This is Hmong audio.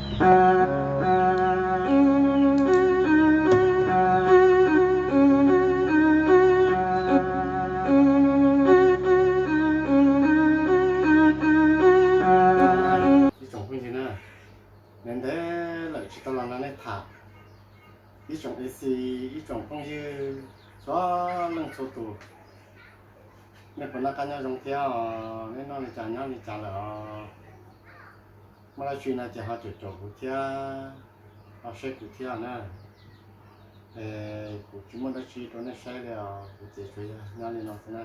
Ib tsoom phooj ywg na, ntev ntev lawm tsis tau los nrog nej tham. Ib tsoom A C, ib tsoom phooj ywg txhua leej txhua tus, nej puas noj qab nyob zoo thiab os? Nej noj li cas nyob li cas lawm os? Muaj dab tsi no ces ho caum caum kuv thiab, ho saib kuv thiab na. Es kuv tsis muaj dab tsi rau nej saib li os, kuv ces tsuas yog nyob li no xwb na.